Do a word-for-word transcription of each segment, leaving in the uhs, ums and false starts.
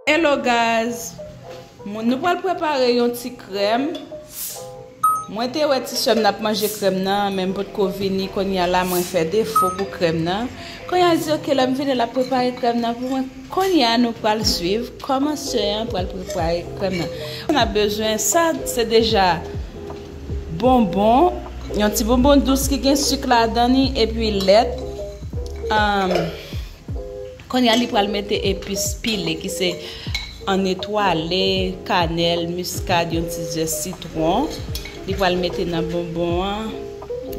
Hello guys. Moun, nou pral prepare yon ti krèm. Mwen te wè ti sè m nan ap manje krèm nan, men m potko vini, kounye a la mwen fè defo pou krèm nan. Kounye a di, "Ok, lè m vini, l ap prepare krèm nan pou mwen." Kounye a nou pral swiv kòman sè an pral prepare krèm nan. N ap bezwen sa, se deja bonbon, yon ti bonbon dous ki gen sik ladan li, epi lèt. Ahn, Kounye a li pral mete epis pile ki se an etwale, kanèl, miskad, yon ti zès sitwon. Li pral mete nan bonbon an.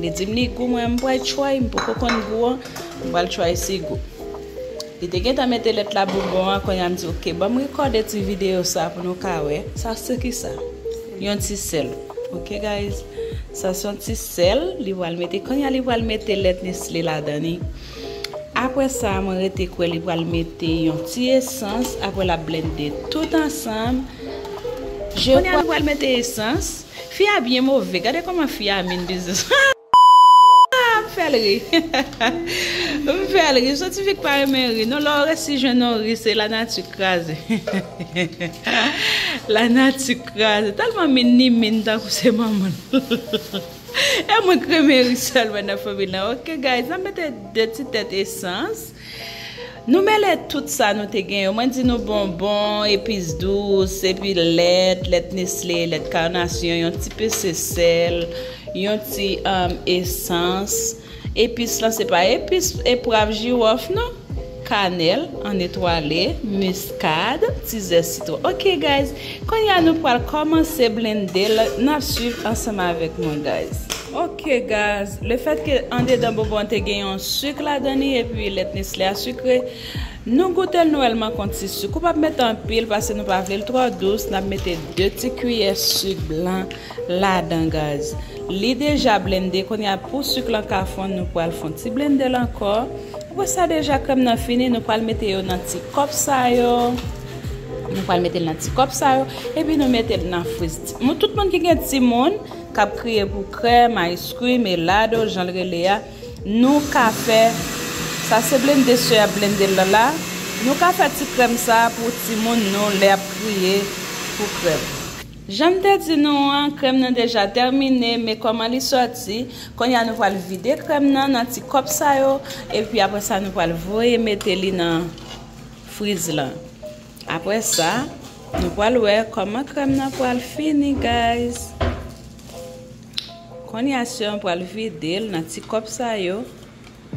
Li di m li gou, mwen m pral try, m poko konn gou an, m pral try si gou. Li te gentan mete lèt la bonbon an, kounye a m di, "Ok, ban m rekòde ti videyo sa pou nou ka wè." Sa se ki sa? Yon ti sèl. Ok, guys? Sa se yon ti sèl, li pral mete, kounye a li pral mete lèt Nestle ladan li. Apre sa, mwen rete kwè li pral mete yon ti esans, apre l ap blende tout ansanm. Je Kounye a, li pral mete esans. Fi a byen move. Gade kòman fi a min biznis. M fè l ri. M fè l ri. Soti fi k pa renmen ri. Non, lè w resi jwenn yon ri, se lanati kraze. Lanati kraze. Tèlman min ni min tankou se manman l. E mwen k renmen ri sèlman nan fanmi lan. Ok, guys, n ap mete de ti tèt esans. Nou mele tout sa nou te gen yo. Mwen di nou bonbon, epis dous, epi lèt, lèt Nestle, lèt Carnation, yon ti pese sèl, yon ti, um, esans. Epis lan se pa epis e pwav jiwòf non. Kanèl an etwale, miskad, ti zès sitwon. Ok, guys, kounye a nou pral kòmanse blende l, n ap swiv ansanm avèk mwen, guys. Ok, guys, lefètke andedan bonbon an te gen yon sik ladan li epi lèt Nestle a sikre, nou goute l, nou wè l manke yon ti sik. Ou p ap mete anpil paske nou pa vle l twò dous, n ap mete de ti kiyè sik blan ladan, guys. Li deja blende, kounye a pou sik lan ka fonn, nou pral fè yon ti blende l ankò. Apre sa, deja krèm nan fini, nou pral mete yo nan ti kòp sa yo. Nou pral mete l nan ti kòp sa yo, epi nou mete l nan friz. Ti- moun, tout moun ki gen timoun k ap kriye pou krèm, ice cream, helado, jan l rele a, nou ka fè, sa se blende sè ap blende l la. Nou ka fè ti krèm sa pou timoun nou lè y ap kriye pou krèm. Jan m te di nou an, krèm nan deja tèmine, men kòman li sòti, kounye a nou pral vide krèm nan nan ti kòp sa yo, epi apre sa nou pral voye mete li nan friz lan. Apre sa, nou pral wè kòman krèm nan pral fini, guys. Kounye a sè an pral vide l nan ti kòp sa yo.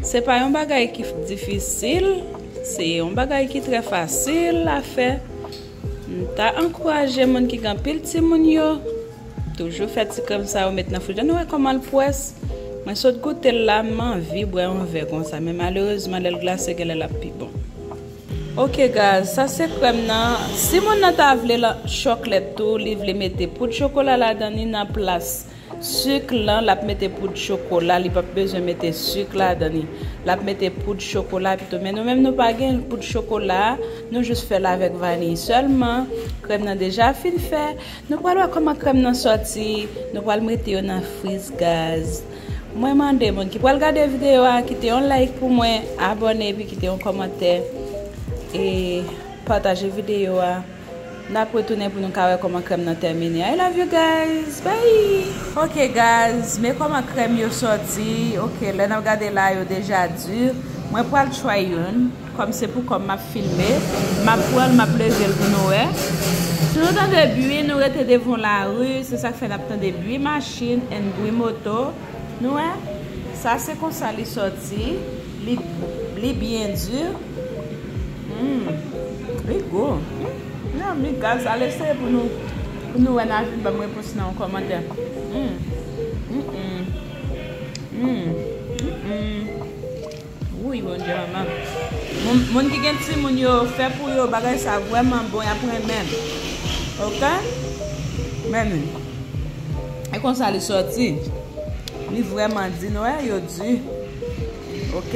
Se pa yon bagay ki f- difisil, se yon bagay ki trè fasil a fè. M ta ankouraje moun ki gen anpil timoun yo, toujou fè ti krèm sa yo met nan frij la. Nou wè kòman l pwès? Mwen sot goute l la, m anvi bwè yon vè konsa, men malerezman, lè l glase, genlè l ap pi bon. Ok, guys, sa se krèm nan. Si moun nan ta vle l chòklèt tou, li vle mete poud chokola ladan li nan plas sik lan, l ap mete poud chokola, li p ap bezwen mete sik ladan li. L ap mete poud chokola pito. Men nou menm nou pa gen poud chokola, nou jis fè l avèk vaniy sèlman. Krèm nan deja fin fè. Nou pral wè kòman krèm nan sòti. Nou pral mete yo nan friz, guys. Mwen mande moun ki pral gade videyo a, kite yon like pou mwen, abòne epi kite yon kòmantè e pataje videyo a. N ap retounen pou nou ka wè kòman krèm nan tèmine. I love you guys. Bye. Ok, guys, men kòman krèm yo sòti. Ok, lè n ap gade la, yo deja di. Mwen pral try youn. Kòm se pou kòm m ap filme, m ap pran l, m ap leve l pou nou wè. Si nou tande bri, nou rete devan lari, se sa k fè n ap tande bri machin and bri moto. Nou wè? Sa se konsa li sòti. Li, li byen di. Hmm. Li gou. Hmm. Nan, mi gaz, al eseye pou nou, pou nou wè n a vin ban m repons nan yon kòmantè. Hmm. Hmm, hmm. Hmm. Hmm, hmm. Wouy, Bondye, manman. Moun, moun ki gen timoun yo, fè pou yo, bagay sa vrèman bon, y ap renmen l. Ok? Men, e konsa li sòti. Li vrèman di, nou wè, yo di. Ok?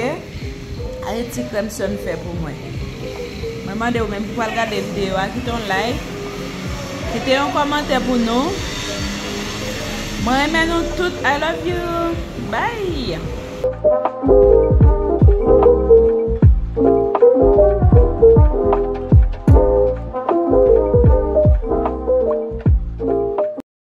Ayiti krèm sè m fè pou mwen. Mwen mande ou menm ki pral gade videyo a, kite yon like, kite yon kòmantè pou nou. Mwen renmen nou tout. I love you. Bye.